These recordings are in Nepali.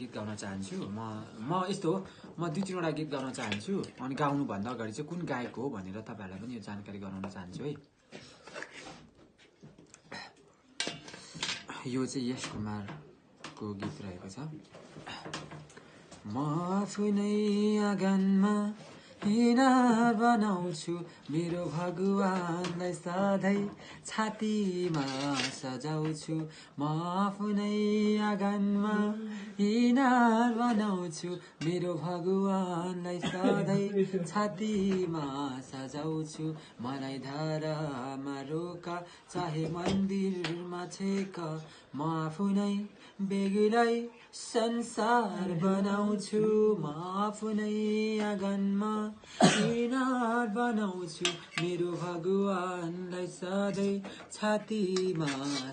गीत गाउन चाहन्छु म यस्तो हो म 2-3 वटा गीत गाउन चाहन्छु अनि गाउनु भन्दा अगाडि चाहिँ कुन गायक हो भनेर तपाईहरुलाई पनि यो जानकारी गराउन चाहन्छु है यो चाहिँ यश कुमारको गीत रहेको छ म आफै आँगनमा हिनार बनाउँछु मेरो भगवानलाई सधैँ छातीमा सजाउँछु म आफै आँगनमा हिनार बनाउँछु मेरो भगवानलाई सधैँ छातीमा सजाउँछु मलाई धारामा रोका चाहे मन्दिरमा छेक म आफै बेग्लै संसार बनाउँछु म आफै आँगनमा हिनार बनाउँछु मेरो भगवानलाई सधैँ छातीमा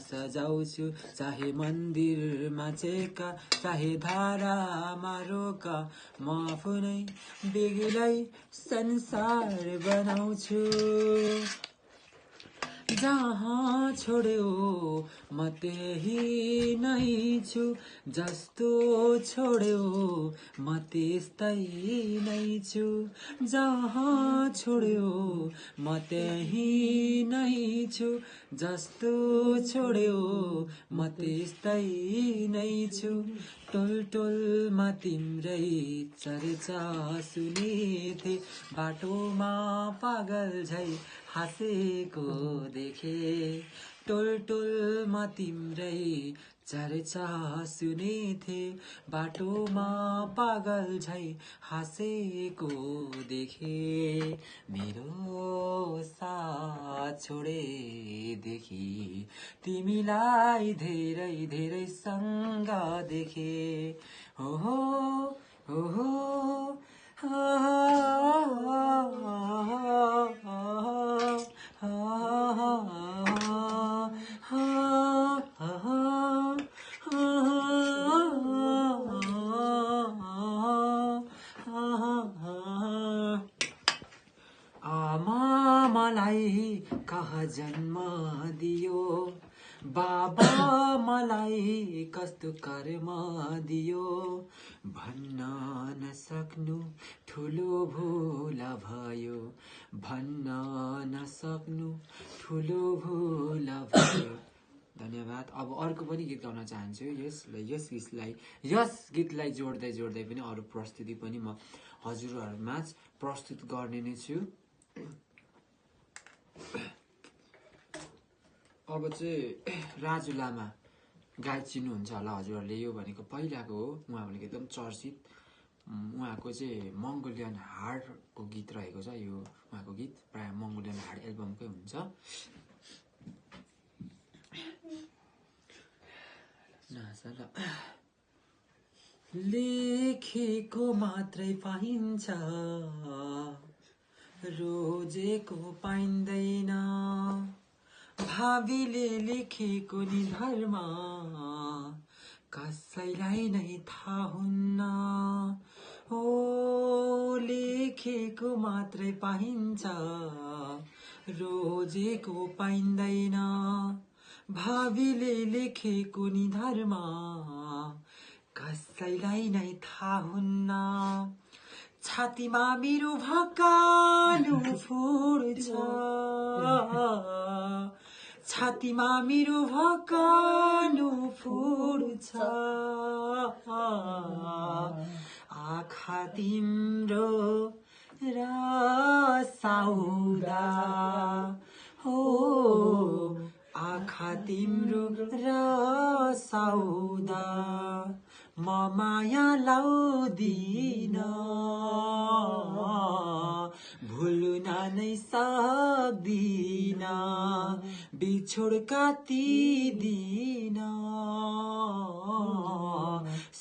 सजाउँछु चाहे मन्दिरमा चेका चाहे धारामा रोका म आफै बेग्लै संसार बनाउँछु जहाँ छोड्यो म त्यही नै छु जस्तो छोड्यो म त्यस्तै नै छु जहाँ छोड्यो म त्यही नै छु जस्तो छोड्यो म त्यस्तै नै छु टोल टोलमा तिम्रै चर्चा सुनेथे बाटोमा पागल झै हाँसेको देखे टोल टोलमा तिम्रै चर्चा सुनेथे बाटोमा पागल झै हाँसेको देखे मेरो साथ छोडेदेखि तिमीलाई धेरै धेरै सँग देखे हो आमा मलाई कहाँ जन्म दियो बाबा मलाई कस्तो कर्म दियो भन्न नसक्नु ठुलो भुल भयो भन्न नसक्नु ठुलो भुल भयो धन्यवाद अब अर्को पनि गीत गाउन चाहन्छु यस गीतलाई जोड्दै पनि अरु प्रस्तुति पनि म हजुरहरुमाझ प्रस्तुत गर्ने नै छु अब चाहिँ राजु लामा गायक चिन्नुहुन्छ होला हजुरहरुले यो भनेको पहिलाको हो उहाँ भनेको एकदम चर्चित उहाँको चाहिँ मंगोलियन हार्टको गीत रहेको छ यो उहाँको गीत प्राय मंगोलियन हार्ट एल्बमकै हुन्छ लेखेको मात्रै पाइन्छ रोजेको पाइँदैन भावीले लेखेको निधारमा कसैलाई नै थाहा हुन्न ओ लेखेको मात्रै पाइन्छ रोजेको पाइँदैन भावीले लेखेको निधारमा कसैलाई नै थाहा हुन्न छातीमा मेरो भकालो फुट्छ छातीमा मेरो भकालो फुट्छ आँखा तिम्रो रसाउँदा हो आँखा तिम्रो रसाउँदा म माया लाउँदिन भुल्न नै सक्दिन बिछोड काटिदिन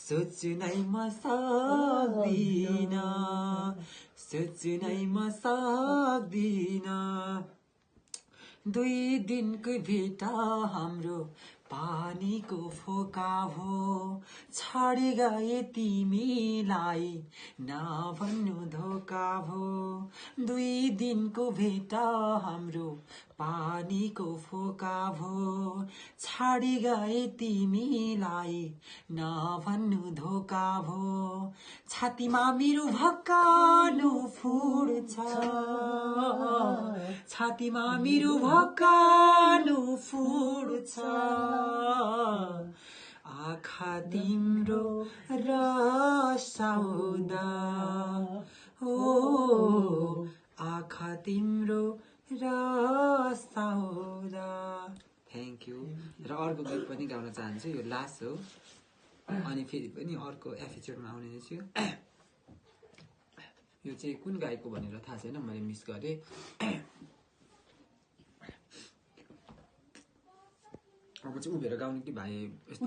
सोच्नै म सक्दिन सोच्नै म सक्दिन 2 दिनको भेट हाम्रो पानीको फोका भो छाडी गए तिमीलाई नभन्नु धोका भो 2 दिनको भेट हाम्रो पानीको फोका भो छाडी गए तिमीलाई नभन्नु धोका धोका भो छातीमा मेरो भक्कानो फुट्छ छातीमा मेरो भक्कानो फुट्छ आँखा तिम्रो रसाउँदा हो आँखा तिम्रो रसाउँदा थ्याङ्क यू र अर्को गीत पनि गाउन चाहन्छु यो लास्ट हो अनि फेरि पनि अर्को एपिसोडमा आउने नै छु यो चाहिँ कुन गायकको भनेर थाहा छैन मैले मिस गरेँ अब चाहिँ उभिएर गाउने कि भाइ यस्तो